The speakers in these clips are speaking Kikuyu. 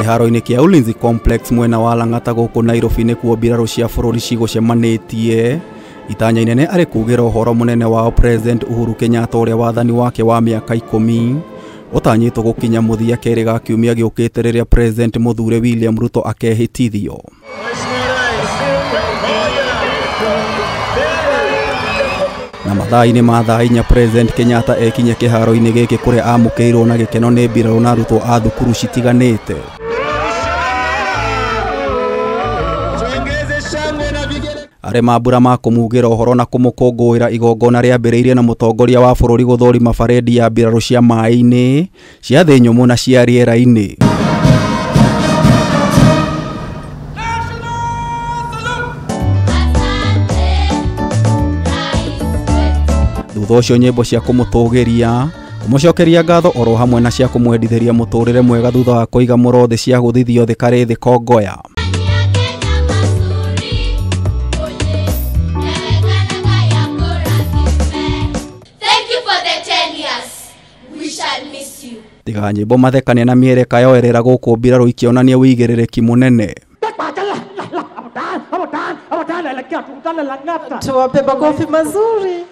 Kĩharo-inĩ kĩa Ulinzi Complex mwena wa Lang'ata gũkũ Nairobi nĩkuo mbirarũ cia bũrũri cigũcemanĩtie. Itanya inene arĩ kugĩra ũhoro mũnene wao President Uhuru Kenyatta ũrĩa wathani wake wa mĩaka 10 ũtanyĩtwo gũkinya mũthia kerĩ ga kiumia gĩũkĩte rĩrĩa President mũthure William Ruto akehĩtithio. Na mathaa-inĩ ma thaa 4 President Kenyatta ekinya kĩharo-inĩ gĩkĩ kũrĩa amũkĩirwo na gĩkeno nĩ mbirarũ na arutwo a thukuru citiganĩte. Arĩ mambura ma kũmugĩra ũhoro na kũmũkũngũĩra igongona rĩambĩrĩirie na mũtongoria wa bũrũri gũthũrima baredi ya mbirarũ cia maĩ-inĩ, cia thĩ nyũmũ na cia rĩera-inĩ. Thutha ũcio nyĩmbo cia kũmũtũgĩria, kũmũcokeria ngatho oro hamwe na cia kũmwendithĩria mũtũrĩre mwega thutha wa kũiga mũro thĩ cia gũthithio thĩ karĩ thĩ kongoya. Tiga nyĩmbo mathekania na mĩereka yoerera gũkũ mbirarũ ikĩonania wĩigĩrĩrĩki mũnene. Tuwape makofi mazuri.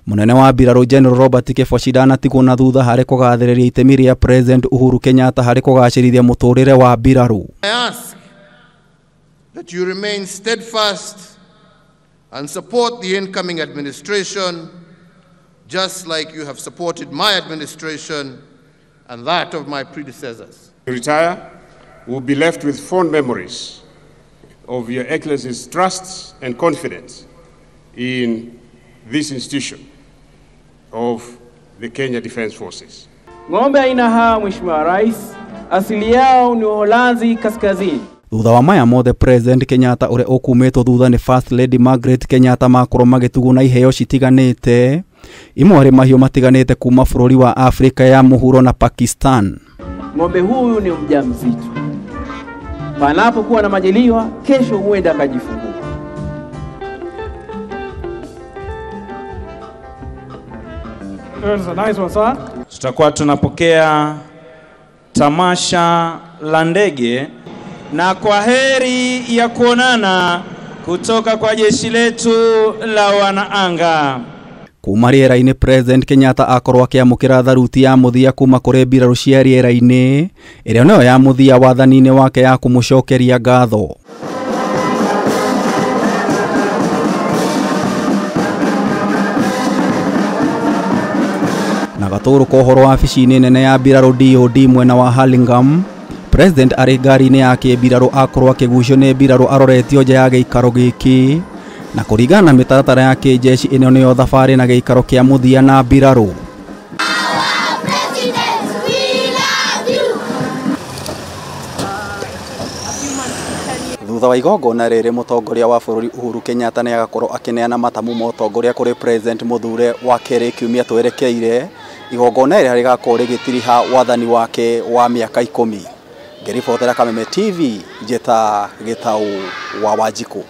Munene wa mbirarũ General Robert Kĩbochi ndanatigwo na thutha harĩ kũgathĩrĩria itemi rĩa President Uhuru Kenyatta harĩ kũgacĩrithia mũtũrĩre wa mbirarũ. I ask that you remain steadfast and support the incoming administration just like you have supported my administration and that of my predecessors. You retire, will be left with fond memories of Your Excellency's trust and confidence in this institution of the Kenya Defence Forces. Ng'ombe aina hawa, Mheshimiwa Rais, asili yao ni Uholanzi Kaskazini. Thutha wa maya mothe President Kenyatta ũrĩa ũkumĩtwo thutha nĩ First Lady Margaret Kenyatta makorwo magĩtugwo na iheo citiganĩte, imwe arĩ mahiũ matiganĩte kuma bũrũri wa Afrika ya mũhuro na Pakistan. Ng'ombe huyu ni mjamzito, panapokuwa na majaliwa kesho huenda akajifungua. Tutakuwa tunapokea tamasha la ndege na kwa heri ya kuonana kutoka kwa jeshi letu la wanaanga. Kuma rĩera-inĩ President Kenyatta akorwo akĩamũkĩra tharuti ya mũthia kuma kũrĩ mbirarũ cia rĩera-inĩ ĩrĩa nĩyo ya mũthia wathani-inĩ wake ya kũmũcokeria ngatho. Na gatũrũ ka ũhoro wabici-inĩ nene ya mbirarũ DOD mwena wa Hurlingham, President arĩ ngari-inĩ ya kĩmbirarũ akorwo akĩgucio nĩ mbirarũ aroretio nja ya gĩikaro gĩkĩ, na kũringana na mĩtaratara ya kĩjeshi ĩno nĩyo thabarĩ na gĩikaro kĩa mũthia na mbirarũ. Thutha wa igongona rĩrĩ mũtongoria wa bũrũri Uhuru Kenyatta nĩ agakorwo akĩneana matamu ma ũtongoria kũrĩ President mũthure wa kerĩ kiumia twerekeire, igongona rĩrĩa rĩgakorwo rĩgĩtiriha wathani wake wa mĩaka 10. Ngĩribotera Kameme TV, njĩta Gĩtaũ wa Wanjikũ.